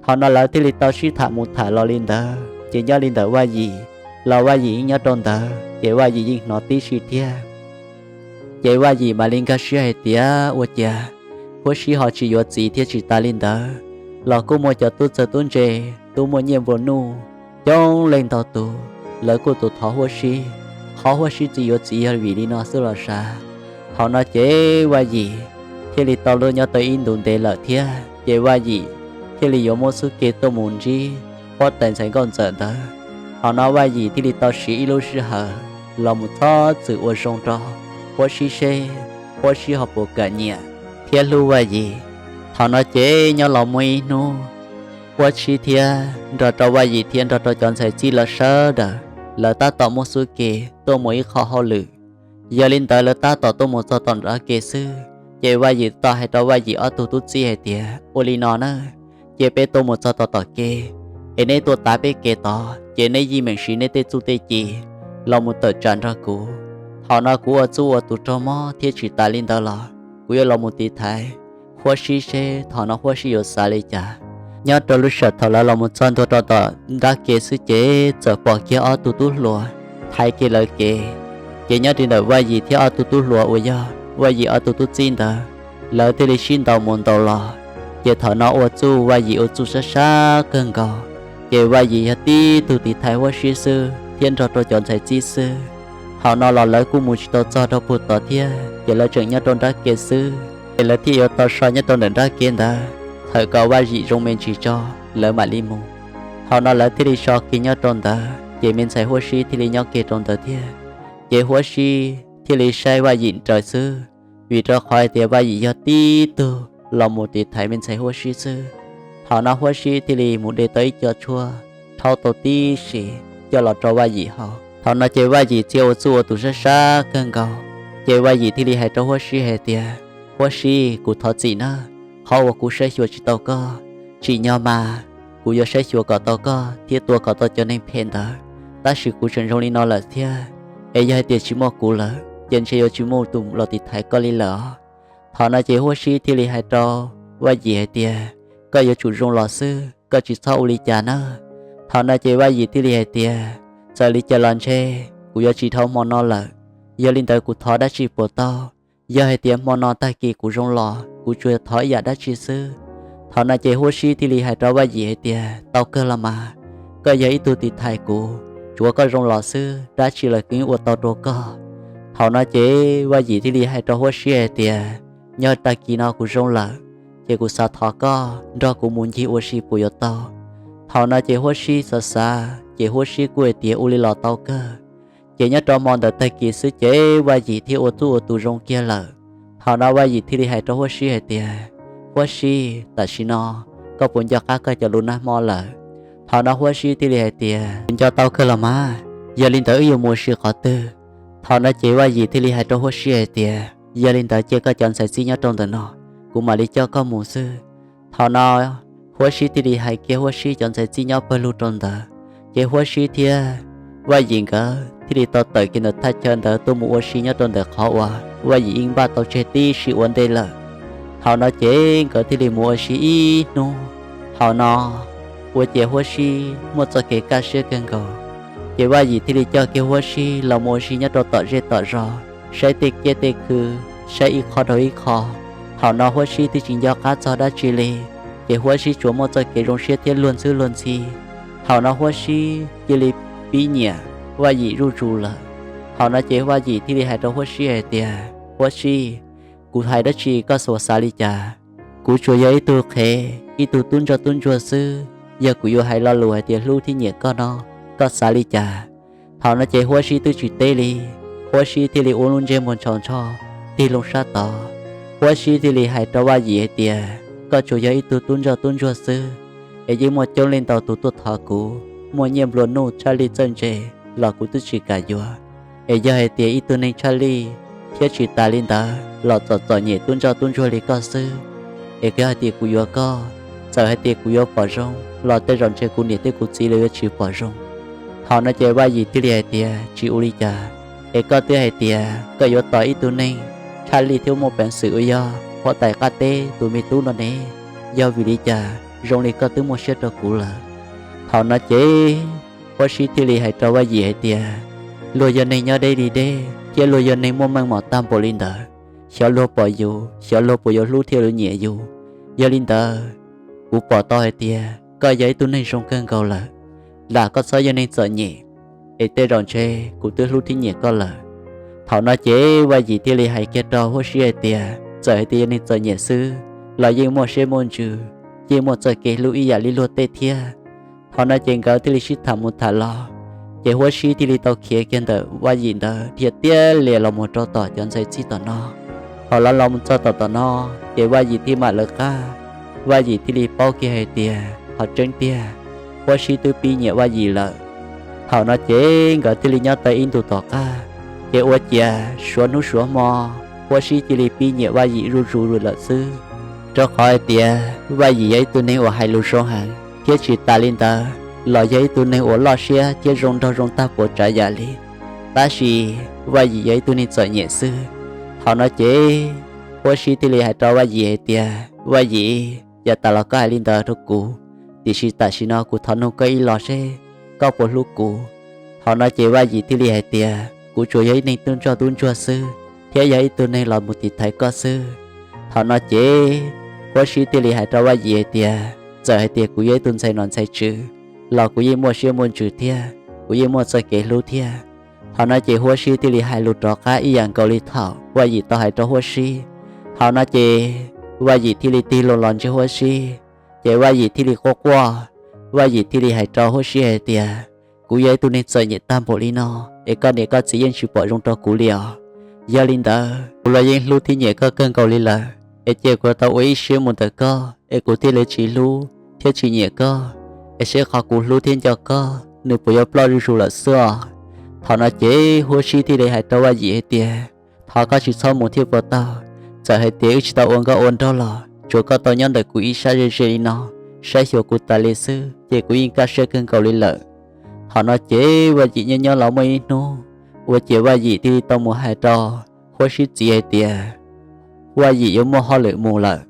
Thaum no lawv thiaj li tau sib tham mus tham los li ntawd, ces nyob li ntawm Vaj Yim los Vaj Yim yeej nyob rau ntawd, ces Vaj Yim yeej hnov tib si thiab. Ces Vaj Yim mam li nkag siab hais tias ua cas Huab Sib ho tsis yuav txiv thiab tsis tas li ntawd los kuj muaj cov tub txawj tub ntse, tub muaj nyiaj nplua nuj coob leej ntau tus, lawv kuj tus thov Huab Sib, qhov Huab Sib tsis yuav txiv yog vim li no xwb los sav. Thaum no ces Vaj Yim thiaj li tau luag nyob tau ib ntus ntev lawm thiab, ces Vaj Yim thiaj li yuav muab xub ke tuaj mus ntsib huab tais ntxhais nkauj ntxawm ntawd. Thaum no Vaj Yim thiaj li tau siv ib lub sij hawm los mus txhob txwm ua zoo rau Huab Sib seb Huab Sib ho puas kam nyiam thiab hlub Vaj Yim. Thaum no ces nyob los muaj ib hnub, Huab Sib thiab nrog rau Vaj Yim thiab nrog rau cov ntxhais txij lawv sawv daws, lawv tab tom muaj xub ke tuaj mus ib qho hauj lwm. Yog li ntawd lawv tab tom tuaj mus txog tom nrab ke xwb, ces Vaj Yim tau hais rau Vaj Yim ob tug tub txib hais tias, ua li no na, ces peb tuaj mus txog tom tom ke, es neb tuaj tav peb kev tod, ces neb yeej meem siv neb tej txuj tej ci los mus tawm tsam nrog kuv. Thaum no kuv ua txuj ua tus raug mob thiab tsis tas li ntawd los kuv yuav los mus tiv thaiv Huab Sib seb thaum no Huab Sib yuav xav li cas. Nyob rau lub sij hawm thaum lawv los mus txog ntua rau tom nrab ke xwb ces txawm pom kiag ob tug tub hluas thaiv kiag lawv kev. Ces nyob rau ntawm Vaj Yim thiab ob tug tub hluas uas yog Vaj Yim ob tug tub txib ntawd, lawv thiaj li sib ntaus mus ntaus los. Ces thaum no ua txuj Vaj Yim ua txuj sab sab kawg nkaus, ces Vaj Yim yog tib tug tiv thaiv Huab Sib xwb thiab nrog rau cov ntxhais txib xwb. Thaum no los lawv kuj mus tsis tau txog rau puag tod thiab, ces lawv tseem nyob rau nrab ke xwb, ces lawv thiaj yuav tau so nyob rau ntawm nrab ke ntawd, txhawm kom Vaj Yim zoo me ntsis tso lawv mam li mus. Thaum no lawv thiaj li so kiag nyob rau ntawd, ces me ntxhais Huab Sib thiaj li nyob kiag rau ntawd thiab. Ces Huab Sib thiaj li saib Vaj Yim nraws xwb, vim rau qhov hais tias Vaj Yim yog tib tug los mus tiv thaiv me ntxhais Huab Sib xwb. Thaum no Huab Sib thiaj li mus de tau ib co tshuaj rhaub tau tib si coj los rau Vaj Yim haus. Thaum no ces Vaj Yim thiaj ua txuj ua tus sab sab kawg nkaus, ces Vaj Yim thiaj li hais rau Huab Sib hais tias, Huab Sib, kuv thov txim nawb, qhov uas kuv saib xyuas tsis tau koj. Tsim nyog mas kuv yuav saib xyuas kom tau koj thiab tua kom tau cov neeg phem ntawd, tab sis kuv tseem zoo li no lawm thiab, es yog hais tias tsis muaj kuv lawm ces ntshe yuav tsis muaj tus los tiv thaiv koj li lawm os. Thaum no ces Huab Sib thiaj li hais rau Vaj Yim hais tias, koj yuav tsum zoo los xwb, koj tsis txhob ua li cas nawb. Thaum no ces Vaj Yim thiaj li hais tias, txawm li cas los ntshe kuv yuav tsis dhau hmo no lawm, yog li ntawd kuv thov dab tsi puas tau? Yog hais tias hmo no tag kis kuv zoo los kuv tsuas thov ib yam dab tsi xwb. Thaum no ces Huab Sib thiaj li hais rau Vaj Yim hais tias, tau kawg los mas, koj yog ib tug tiv thaiv kuv, tsuav koj zoo los xwb, dab tsi los kuv yeej ua tau rau koj. Thaum no ces Vaj Yim thiaj li hais rau Huab Sib hais tias, yog tag kis no kuv zoo lawm, ces kuv xav thov koj nrog kuv mus ncig ua si puas yuav tau? Thaum no ces Huab Sib xav xav ces Huab Sib kuj hais tias, ua li los tau kawg. Ces nyob rau hmo ntawd tag kis xwb ces Vaj Yim thiaj ua txuj ua tus zoo kiag lawm. Thaum no Vaj Yim thiaj li hais rau Huab Sib hais tias, Huab Sib, tam sim no koj puas nco qab koj cov lus nag hmo lawm? Thaum no Huab Sib thiaj li hais tias, nco tau kawg los mas, yog li ntawd wb yuav mus ua si qhov twg? Thaum no ces Vaj Yim thiaj li hais rau Huab Sib hais tias, yog li ntawd cia koj cov ntxhais txib nyob rau ntawm no, kuv mam li coj koj mus xwb. Thaum no Huab Sib thiaj li hais kiag Huab Sib cov ntxhais txib nyob pawg lug rau ntawd, ces Huab Sib thiab Vaj Yim nkawd thiaj li tau tawm kiag ntawm thaj chaw ntawd tuaj mus ua si nyob rau ntawm qhov uas Vaj Yim yeej npaj tau tseg tib si ua ntej lawm. Thaum no ces nkawd thiaj li mus ua si ib hnub. Thaum no ua ces Huab Sib muaj txoj kev kaj siab kawg nkaus, ces Vaj Yim thiaj li coj kiag Huab Sib los mus ua si nyob rau tom zej tom zos, saib tej kiab tej khw, saib ib qho rau ib qho. Thaum no Huab Sib twb tsis nco qab txog dab tsi li, ces Huab Sib tsuas muaj txoj kev zoo siab thiab luag ntxhwb luag ntxhi. Thaum no Huab Sib cia li pib nyiam Vaj Yim zuj zus lawm. Thaum no ces Vaj Yim thiaj li hais rau Huab Sib hais tias, Huab Sib, kuv hais dab tsi koj puas xav li cas? Kuv tsuas yog ib tug qhev, ib tug tub ntsoj tub ntsuag xwb, yog kuv yuav hais lo lus hais tias hlub thiab nyiam koj no, koj xav li cas? Thaum no ces Huab Sib twb tsis teb li, Huab Sib thiaj li ua lub ntsej muag ntshau ntsho tig loo sab tod. Huab Sib thiaj li hais rau Vaj Yim hais tias, koj tsuas yog ib tug tub ntsoj tub ntsuag xwb, es yeej muaj coob leej ntau tus tuaj thov kuv, muaj nyiaj nplua nuj tshaj lij txawj ntse los kuv twb tsis kam yuav. Es yog hais tias ib tug neeg tshaj lij thiab tsis tas li ntawd los txom txom nyem tub ntsoj tub ntsuag li koj xwb, es yog hais tias kuv yuav koj, txawm hais tias kuv yuav pom zoo los tej zaum ntshe kuv niam thiab kuv txiv lawv yuav tsis pom zoo. Thaum no ces Vaj Yim thiaj li hais tias, tsis ua li cas, es koj twb hais tias koj yuav tos ib tug neeg tshaj lij thiab muaj peev xwm uas yog huab tais qab teb tus me tub no ne, yog vim li cas zoo li koj twb muaj siab rau kuv lawm? Thaum no ces Huab Sib thiaj li hais rau Vaj Yim hais tias, luag yog neeg nyob deb li deb thiab luag yog neeg muaj meej mom tag npaum li ntawd, xyov luag pom yus, xyov luag puas yuav hlub thiab yuav nyiam yus. Yog li ntawd, kuv pom tau hais tias koj yog ib tug neeg zoo kawg nkaus lawm, lam koj txhob yog neeg txom nyem, es tej zaum ntshe kuv twb hlub thiab nyiam koj lawm. Thaum no ces Vaj Yim thiaj li hais kiag rau Huab Sib hais tias, txawm hais tias yog neeg txom nyem xwb los yeej muaj siab muaj ntsws, yeej muaj txoj kev hlub ib yam li luag tej thiab. Thaum no ces nkawd thiaj li sib tham mus tham los, ces Huab Sib thiaj li tau khiav kiag ntawm Vaj Yim ntawd dhia tiab lias los mus rau tom cov ntxhais txib tom no. Thaum lawv los mus txog tom tom no, ces Vaj Yim thiaj mam lawv qab. Vaj Yim thiaj li paub kiag hais tias qhov tseeb tiag, Huab Sib twb pib nyiam Vaj Yim lawm. Thaum no ces nkawd thiaj li nyob tau ib ntus tom qab, ces ua ciav suav hnub suav hmo, Huab Sib cia li pib nyiam Vaj Yim zuj zus lawm xwb. Rau qhov hais tias Vaj Yim yog ib tug neeg uas hais lus zoo heev thiab tsis tas li ntawd los yog ib tug neeg uas loj siab thiab zoo nraug zoo tag puas tsav yam li. Tab sis Vaj Yim yog ib tug neeg txom nyem xwb. Thaum no ces Huab Sib thiaj li hais rau Vaj Yim hais tias, Vaj Yim, yav tas los koj hais li ntawd rau kuv, tiam sis tam sim no kuv thov nug koj ib los seb koj puas hlub kuv? Thaum no ces Vaj Yim thiaj li hais tias, kuv tsuas yog ib neeg tub ntsoj tub ntsuag xwb, thiab yog ib tug neeg los mus tiv thaiv koj xwb. Thaum no ces Huab Sib thiaj li hais rau Vaj Yim hais tias, txawm hais tias kuv yog ib tug ntxhais nom ntxhais tswv los kuv yeej muaj siab muaj ntsws thiab kuv yeej muaj txoj kev hlub thiab. Thaum no ces Huab Sib thiaj li hais lus rov qab ib yam nkaus li thaum Vaj Yim tau hais rau Huab Sib. Thaum no ces Vaj Yim thiaj li tig loo los ntsib Huab Sib, ces Vaj Yim thiaj li quaj quaj. Vaj Yim thiaj li hais rau Huab Sib hais tias, kuv yog ib tug neeg txom nyem tag npaum li no, es koj niam koj txiv yeej tsis pom zoo rau kuv li os. Yog li ntawd kuv los yeej hlub thiab nyiam koj kawg nkaus li lawm, es cia kuv tau ua ib siab mus ntawm koj es kuv thiaj li tsis hlub thiab tsis nyiam koj, es seb qhov kuv hlub thiab nco koj nws puas yuav ploj zuj zus lawm xwb os. Thaum no ces Huab Sib thiaj li hais rau Vaj Yim hais tias, thov koj tsis txhob mus thiab puas tau? Txawm hais tias wb tsis tau ua nkauj ua nraug los tsuav koj tau nyob ntawm kuv ib sab ze ze li no, saib xyuas kuv tas li xwb ces kuv yeej kaj siab kawg nkaus li lawm. Thaum no ces Vaj Yim nyob nyob los muaj ib hnub, ua ciav Vaj Yim thiaj li tau mus hais rau Huab Sib txiv hais tias Vaj Yim yuav muaj hauj lwm mus lawm.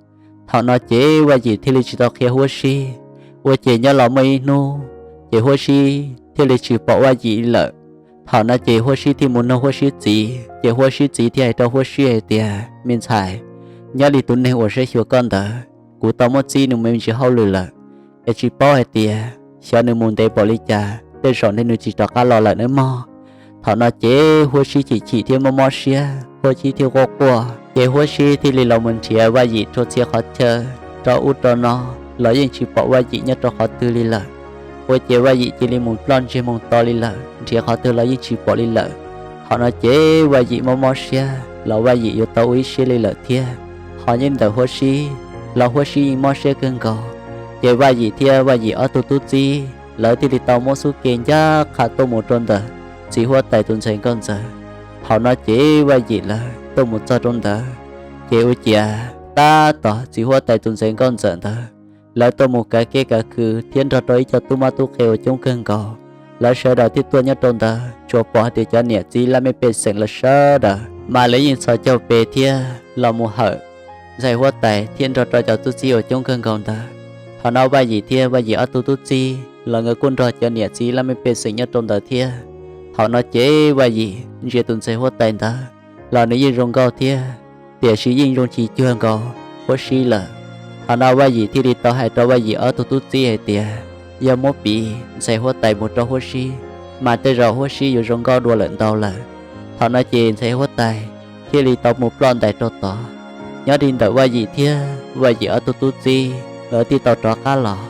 Thaum no ces Vaj Yim thiaj li tsis tau qhia Huab Sib. Ua ciav nyob los muaj ib hnub, ces Huab Sib thiaj li tsis pom Vaj Yim lawm. Thaum no ces Huab Sib thiaj mus nug Huab Sib txiv, ces Huab Sib txiv thiaj hais rau Huab Sib hais tias, me ntxhais, nyob li tus neeg uas saib xyuas koj ntawd, kuv tau muab txib nws me ntsis hauj lwm lawm, es tsis paub hais tias xyov nws mus ntev npaum li cas, tej zaum ntshe nws tsis rov qab los lawm nawb mog. Thaum no ces Huab Sib chim chim thiab mob mob siab, Huab Sib thiaj quaj quaj, ces Huab Sib thiaj li los mus nrhiav Vaj Yim rau txhia qhov chaw, rau ub rau no, los yeej tsis pom Vaj Yim nyob rau qhov twg li lawm. Ua ciav Vaj Yim cia li mus ploj ntseg mus to li lawm, nrhiav qhov twg los yeej tsis pom li lawm. Thaum no ces Vaj Yim mob mob siab los Vaj Yim yuav tau ua ib siab li lawm thiab. Ho nyob ntawm Huab Sib los Huab Sib yeej mob siab kawg nkaus. Ces Vaj Yim thiab Vaj Yim ob tug tub txib lawv thiaj li tau muab xub ke ncaj qha tuaj mus rau ntawm txiv huab tais tus ntxhais nkauj ntxawm. Thaum no ces Vaj Yim lawv tuaj mus txog rau ntawd, ces ua ciav tab tom txiv huab tais tus ntxhais nkauj ntxawm ntawd, lawv tuaj mus kav kev kav khw thiab nrog rau ib co tub mab tub qhe uas coob kawg nkaus. Lawv sawv daws thiaj tuaj nyob rau ntawd, tsuas pom hais tias cov niam txiv laj mej pej xeem lawv sawv daws mas lawv yeej txhos caug pes thiab los mus hawm ntxhais huab tais thiab nrog rau cov tub txib uas coob kawg nkaus ntawd. Thaum no Vaj Yim thiab Vaj Yim ob tug tub txib los nkawd kuj nrog cov niam txiv laj mej pej xeem nyob rau ntawd thiab. Thaum no ces Vaj Yim ntsia tus ntxhais huab tais ntawd los nws yeej zoo nkauj thiab, tiam sis yeej zoo tsis cuag nkaus Huab Sib lawm. Thaum no Vaj Yim thiaj li tau hais rau Vaj Yim ob tug tub txib hais tias, yog muab piv ntxhais huab tais mus rau Huab Sib, mas tej zaum Huab Sib yuav zoo nkauj dua lawm ntau lawm. Thaum no ces ntxhais huab tais thiaj li tau mus ploj ntais rau tod. Nyob li ntawm Vaj Yim thiab Vaj Yim ob tug tub txib nkawd thiaj tau rov qab los.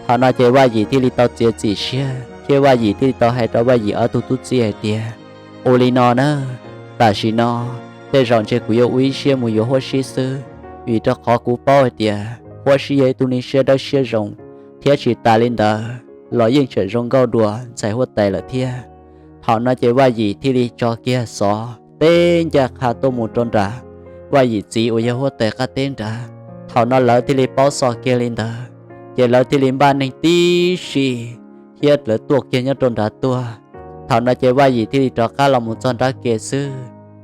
Thaum no ces Vaj Yim thiaj li tau txiav txim siab thiab Vaj Yim thiaj li tau hais rau Vaj Yim ob tug tub txib hais tias, ua li no na, tam sim no tej zaum ntshe kuv yuav ua ib siab mus yuav Huab Sib xwb, vim rau qhov kuv paub hais tias Huab Sib yog ib tug neeg siab dawb siab zoo, thiab tsis tas li ntawd los yeej tseem zoo nkauj dua ntxhais huab tais lawm thiab. Thaum no ces Vaj Yim thiaj li tso kiag xov teb ncaj qha tuaj mus rau nram Vaj Yim txiv uas yog huab tais qab teb nrad. Thaum no lawv thiaj li paub xov kiag li ntawd, ces lawv thiaj li npaj neeg tib si thiab lawv tuaj kiag nyob rau nrad tuaj. Thaum no ces Vaj Yim thiaj li rov qab los mus txog nrab ke xwb,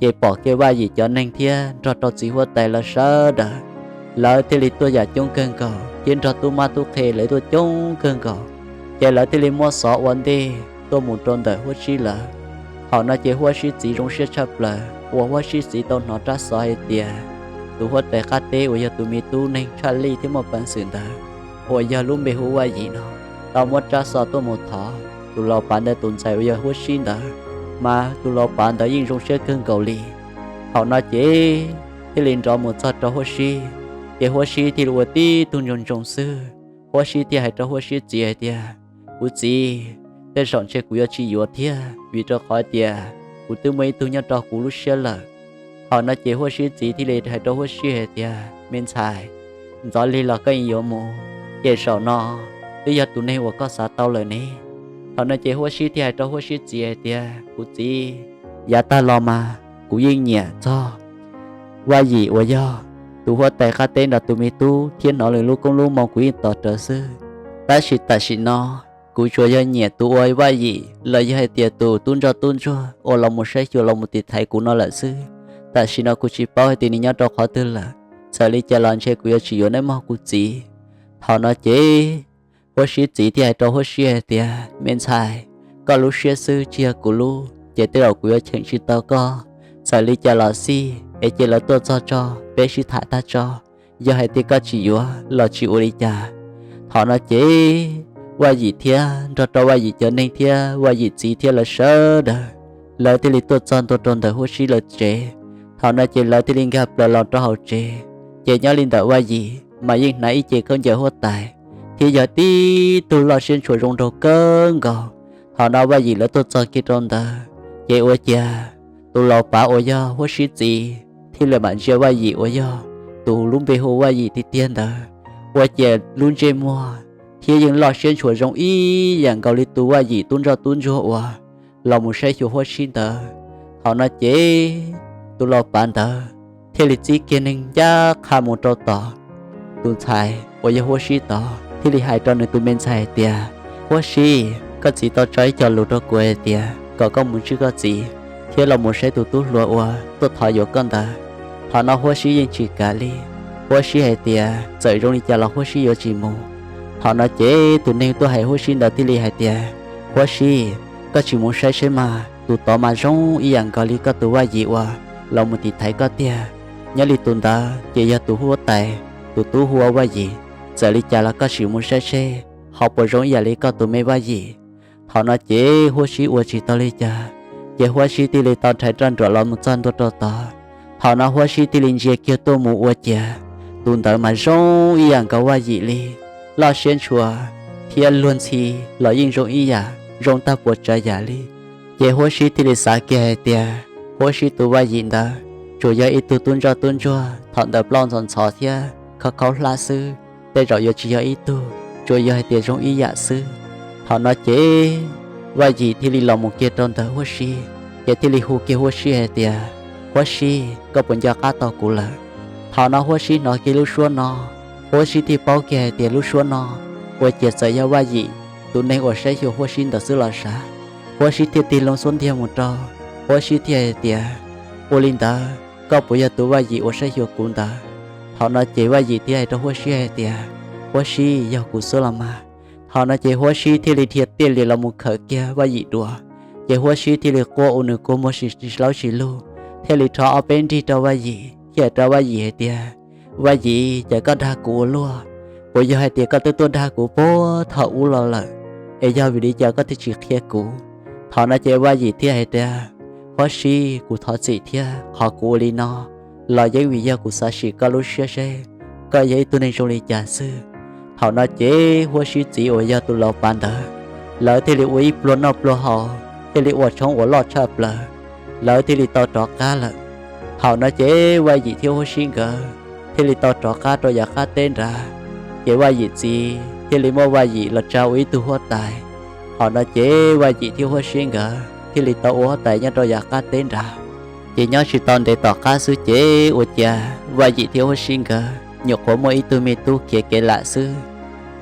ces pom kiag Vaj Yim cov neeg thiab nrog rau txiv huab tais lawv sawv daws, lawv thiaj li tuaj yam coob kawg nkaus thiab nrog tub mab tub qhe lawv tuaj coob kawg nkaus, ces lawv thiaj li muab xov ua ntej tuaj mus rau ntawm Huab Sib lawv. Thaum no ces Huab Sib txiv zoo siab tshaj plaws uas Huab Sib txiv tau hnov tsab xov hais tias tus huab tais qab teb uas yog tus me tub neeg tshaj lij thiab muaj peev xwm ntawd uas yog lub npe hu Vaj Yim no tau muab tsab xov tuaj mus thov tus laus pav ntawd tus ntxhais uas yog Huab Sib ntawd, mas tus laus pav ntawd yeej zoo siab kawg nkaus li. Thaum no ces thiaj li nrov mus txog rau Huab Sib, Ces Huab Sib thiaj li ua tib tug ntsoog ntsoog xwb. Huab Sib thiaj hais rau Huab Sib txiv hais tias, Kuv txiv, tej zaum ntshe kuv yuav tsis yuav thiab, vim rau qhov tias kuv twb muaj ib tug nyob rau kuv lub siab lawm. Thaum no ces Huab Sib txiv thiaj li hais rau Huab Sib hais tias, Me ntxhais, ntxov li los koj yeej yuav mus, ces zaum no twb yog tus neeg uas koj xav tau lawm ne. Thaum no ces Huab Sib thiaj hais rau Huab Sib txiv hais tias, Kuv txiv, yav tag los mas kuv yeej nyiam txog Vaj Yim uas yog tus huab tais qab teb nrog tus me tub thiab hnov lwm lub koob lub moo kuv yeej tos rawv xwb. Tab sis tam sim no kuv tsuas yog nyiam tus ua Vaj Yim los yog hais tias tus tub ntsoj tub ntsuag uas los mus saib xyuas los mus tiv thaiv kuv no lawm xwb. Tam sim no kuv tsis paub hais tias nws nyob rau qhov twg lawm. Txawm li cas los ntshe kuv yuav tsis yuav neb mog kuv txiv. Thaum no ces Huab Sib txiv thiaj hais rau Huab Sib hais tias, Me ntxhais, koj lub siab xwb tsis yog kuv lub, ces tej zaum kuv yuav cheem tsis tau koj. Txawm li cas los xij es cia lawv tuaj txog tso peb sib tham tag tso, yog hais tias koj tsis yuav los tsis ua li cas. Thaum no ces Vaj Yim thiab nrog rau Vaj Yim cov neeg thiab Vaj Yim txiv thiab lawv sawv daws, lawv thiaj li tuaj txog ntua rau ntawm Huab Sib lawv tsev. Thaum no ces lawv thiaj li nkag plaws los rau hauv tsev. Ces nyob li ntawm Vaj Yim mas yeej hnav ib ce khaub ncaws huab tais thiab yog tib tug loj siab ntshua zoo nraug kawg nkaus. Thaum no Vaj Yim lawv tuaj txog kiag rau ntawd, ces ua ciav tus laus pav uas yog Huab Sib txiv thiaj li mam ntsia Vaj Yim uas yog tus lub npe hu Vaj Yim tiag tiag ntawd, ua ciav lub ntsej muag thiab yeej loj siab ntshua zoo ib yam nkaus li tus Vaj Yim tub ntsoj tub ntsuag uas los mus saib xyuas Huab Sib ntawd. Thaum no ces tus laus pav ntawd thiaj li txib kiag neeg ncaj qha mus rau tom tus ntxhais uas yog Huab Sib tod thiaj li hais rau nws tus me ntxhais hais tias, Huab Sib, koj txiv tau tso ib co lus rau kuv hais tias kom koj mus ntsib koj txiv thiab los mus saib tus tub hluas uas tuaj thov yuav koj ntawd. Thaum no Huab Sib yeej tsis kam li. Huab Sib hais tias txawm zoo li cas los Huab Sib yuav tsis mus. Thaum no ces tus neeg tuaj hais Huab Sib ntawd thiaj li hais tias, Huab Sib, koj tsis mus saib saib mas, tus tod mas zoo ib yam nkaus li koj tus Vaj Yim uas los mus tiv thaiv koj tiag. Nyob li tus ntawd ces yog tus huab tais, tus tub hu ua Vaj Yim. Txawm li cas los koj sim mus saib seb ho puas zoo ib yam li koj tus me Vaj Yim. Thaum no ces Huab Sib ua tsis tau li cas, ces Huab Sib thiaj li tau rhais roj nruam los mus txog ntua rau tod. Thaum no Huab Sib thiaj li ntsia kiag tuaj mus ua ciav tus ntawd mas zoo ib yam nkaus Vaj Yim li, loj siab ntshua thiab luag ntxhi los yeej zoo ib yam, zoo tag puas tsav yam li. Ces Huab Sib thiaj li xav kiag hais tias Huab Sib tus Vaj Yim ntawd tsuas yog ib tug tub ntsoj tub ntsuag thaum ntawd plaub ntxhov ntxhov thiab khaub khaub hlab xwb, tej zaum yuav tsis yog ib tug, tsuas yog hais tias zoo ib yam xwb. Thaum no ces Vaj Yim thiaj li los mus kiag rau ntawm Huab Sib, ces thiaj li hu kiag Huab Sib hais tias, Huab Sib, koj puas nco qab tau kuv lawm? Thaum no Huab Sib hnov kiag lub suab no, Huab Sib thiaj paub kiag hais tias lub suab no ua ciav txawm yog Vaj Yim tus neeg uas saib xyuas Huab Sib ntawd xwb los sav. Huab Sib thiaj tig loo xub ntiag mus rau, Huab Sib thiaj hais tias, Ua li ntawd koj puas yog tus Vaj Yim uas saib xyuas kuv ntawd? Thaum no ces Vaj Yim thiaj hais rau Huab Sib hais tias, Huab Sib, yog kuv xwb los mas. Thaum no ces Huab Sib thiaj li dhia tiaj li los mus khawm kiag Vaj Yim dua. Ces Huab Sib thiaj li quaj ua nws kua muag sis sis laub sis lug, thiaj li rho ob peb nrig rau Vaj Yim, thiaj hais rau Vaj Yim hais tias, Vaj Yim, cas koj dag kuv ua luaj? Puas yog hais tias koj twb tuaj dag kuv puag thaum ub los lawm, es yog vim li cas koj thiaj tsis qhia kuv? Thaum no ces Vaj Yim thiaj hais tias, Huab Sib, kuv thov txim thiab, qhov kuv ua li no los yeej vim yog kuv xav sim koj lub siab seb koj yog ib tug neeg zoo li cas xwb. Thaum no ces Huab Sib txiv uas yog tus laus pav ntawd, lawv thiaj li ua ib pluag noj pluag haus, thiaj li ua tshoob ua loj tshaj plaws, lawv thiaj li tau rov qab lawm. Thaum no ces Vaj Yim thiab Huab Sib nkawd thiaj li tau rov qab rau yav qab teb nrad. Ces Vaj Yim txiv thiaj li muab Vaj Yim los tsa ua ib tug huab tais. Thaum no ces Vaj Yim thiab Huab Sib nkawd thiaj li tau ua huab tais nyob rau yav qab teb nrad. Ces nyob tsis tau ntev tom qab xwb ces ua ciav Vaj Yim thiab Huab Sib nkawd nyuam qhuav muaj ib tug me tub khiav kev lam xwb.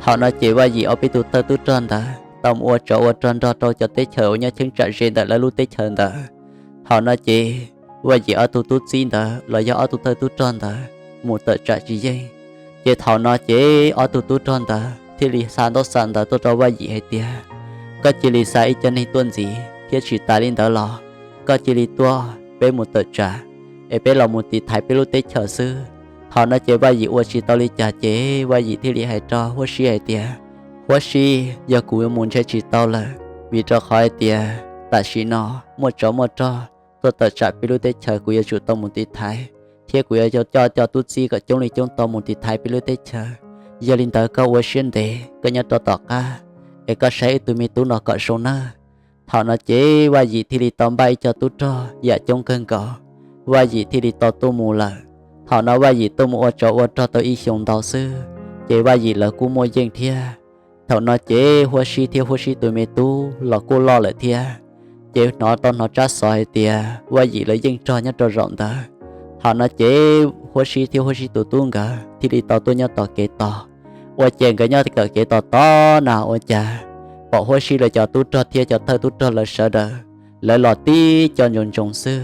Thaum no ces Vaj Yim ob peb tus thawj tub rog ntawd tau mus ua tsov ua rog nrog rau cov teb chaws uas nyob cheeb tsam ze ntawm lawv lub teb chaws ntawd. Thaum no ces Vaj Yim ob tug tub txib ntawd los yog ob tug thawj tub rog ntawd mus tawm tsam tsis yeej. Ces thaum no ces ob tug tub rog ntawd thiaj li xa ntaub xa ntawv tuaj rau Vaj Yim hais tias, Koj cia li xa ib co neeg tuaj ntxiv, thiab tsis tas li ntawd los koj cia li tuaj peb mus tawm tsam, es peb los mus tiv thaiv peb lub teb chaws xwb. Thaum no ces Vaj Yim ua tsis tau li cas ces Vaj Yim thiaj li hais rau Huab Sib hais tias, Huab Sib, yog kuv mus ntshe tsis tau lawm, vim rau qhov hais tias tam sim no muaj tsov muaj rog tuaj tawm tsam peb lub teb chaws, kuv yuav tsum tau mus tiv thaiv. thiab kuv yuav coj cov tub txib kom coob li coob tau mus tiv thaiv peb lub teb chaws. Yog li ntawd koj ua siab ntev, koj nyob rau tom qab es koj saib wb tus me tub no kom zoo nawb. Thaum no ces Vaj Yim thiaj li tau npaj ib co tub rog yam coob kawg nkaus, Vaj Yim thiaj li tau tuaj mus lawm. Thaum no Vaj Yim tuaj mus ua tsov ua rog tau ib xyoos ntau xwb, ces Vaj Yim lawv kuj muaj yeej thiab. Thaum no ces Huab Sib thiab Huab Sib tus me tub los kuj loj lawm thiab, ces hnov tau hnov tsab xov hais tias Vaj Yim lawv yeej rog nyob rau zaum ntawd. Thaum no ces Huab Sib thiab Huab Sib tus tub nkawd thiaj li tau tuaj nyob tom kev tos. Ua cas nkawd nyob tom kev tos tos na ua cas pom Huab Sib lawv cov tub rog thiab cov thawj tub rog lawv sawv daws, lawv los tib co ntsoov ntsoov xwb.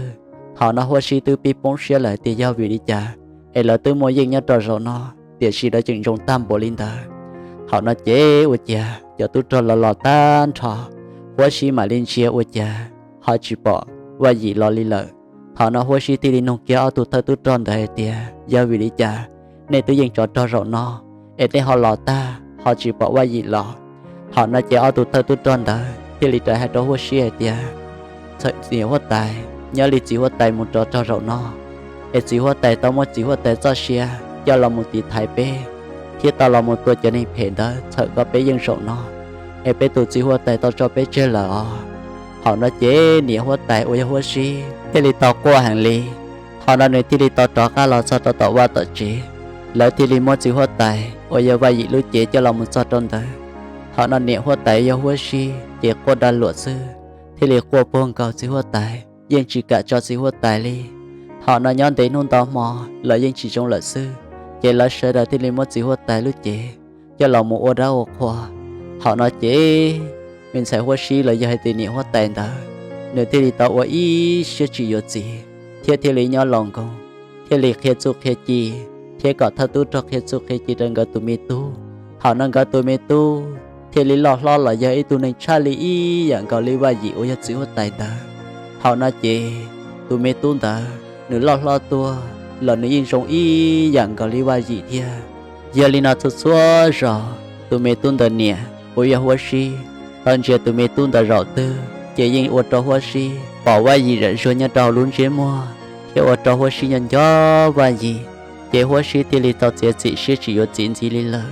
Thaum no Huab Sib twb pib poob siab lawm tias yog vim li cas es lawv twb muaj yeej nyob rau zaum no, tiam sis lawv tseem ntsoov tag npaum li ntawd. Thaum no ces ua cas cov tub rog los los tag nrho, Huab Sib mam li ntsia ua cas ho tsis pom Vaj Yim los li lawm. Thaum no Huab Sib thiaj li nug kiag ob tug thawj tub rog ntawd hais tias yog vim li cas nej twb yeej tsov rog zaum no es nej ho los tag ho tsis pom Vaj Yim los? Thaum no ces ob tug thawj tub rog ntawd thiaj li raws hais rau Huab Sib hais tias txhawm niam huab tais, nyob li txiv huab tais mus tsov rog zaum no es txiv huab tais tau muab txiv huab tais txoj sia coj los mus tiv thaiv peb, thiab tau los mus tua cov neeg phem ntawd txhawm kom peb yeej zaum no, es peb tus txiv huab tais tau tso peb tseg lawm os. Thaum no ces niam huab tais uas yog Huab Sib thiaj li tau quaj heev li. Thaum no nws thiaj li tau rov qab los txog rau tom vaj tom tsev, lawv thiaj li muab txiv huab tais uas yog Vaj Yim lub cev coj los mus txog rau ntawd. Thaum no niam huab tais yog Huab Sib ces quaj dag luam xwb, thiaj li quaj puag nkaus txiv huab tais yeej tsis kam tso txiv huab tais li. Thaum no nyob ntev hnub ntau hmo los yeej tsis zoo lawm xwb, ces lawv sawv daws thiaj li muab txiv huab tais lub cev coj los mus ua dab ua qhua. Thaum no ces me ntxhais Huab Sib los yog hais tias niam huab tais ntawd, nws thiaj li tau ua ib siab tsis yuav txiv, thiab thiaj li nyob laus nkoos, thiaj li qhia txuj qhia ci, thiab kom thawj tub rog qhia txuj qhia ci rau nkawd tus me tub. Thaum no nkawd tus me tub thiaj li loj hlob los yog ib tug neeg tshaj li ib yam nkaus li Vaj Yim uas yog txiv huab tais ntawd. Thaum no ces tus me tub ntawd nws loj hlob tuaj los nws yeej zoo ib yam nkaus li Vaj Yim thiab. Yog li no txhua txhua zaus tus me tub ntawd niam uas yog Huab Sib tau ntsia tus me tub ntawd zaum twg ces yeej ua rau Huab Sib pom Vaj Yim zam zuag nyob rau hauv lub ntsiab muag, thiab ua rau Huab Sib nco nco Vaj Yim. Ces Huab Sib thiaj li tau txiav txim siab tsis yuav txiv ntxiv li lawm.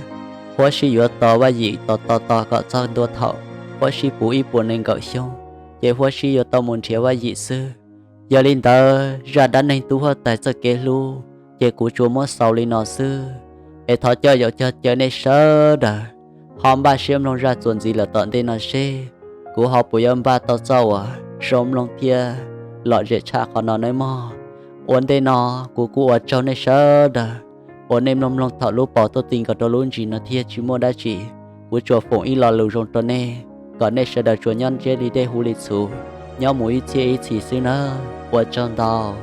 Huab Sib yuav tos Vaj Yim tos tos tos kom txog ntua thaum Huab Sib puv ib puas nees nkaum xyoo, ces Huab Sib yuav tau mus nrhiav Vaj Yim xwb. Yog li ntawd zaj dab neeg tub huab tais txoj kev hlub ces kuv tsuas muab xaus li no xwb, es thov coj yaum cog caw nej sawv daws ho npaj siab mloog zaj txuas ntxiv lawm tom ntej no seb kuv ho puas yuav npaj tau txoj uas zoo mloog thiab lom zem tshaj qhov no nawb mog. Ua ntej no kuv kuj ua tsaug nej sawv daws uas nej mloog mloog thaum lub paus tuaj ti nkaus rau lub ntsis no thiab tsis muaj dab tsi, kuv tsuas foom ib lo lus zoo rau nej kom nej sawv daws tsuas nyob ntsiab li dej huv li txhuv, nyob mus ib txhiab ib txhis xwb nawb. Ua tsaug ntau.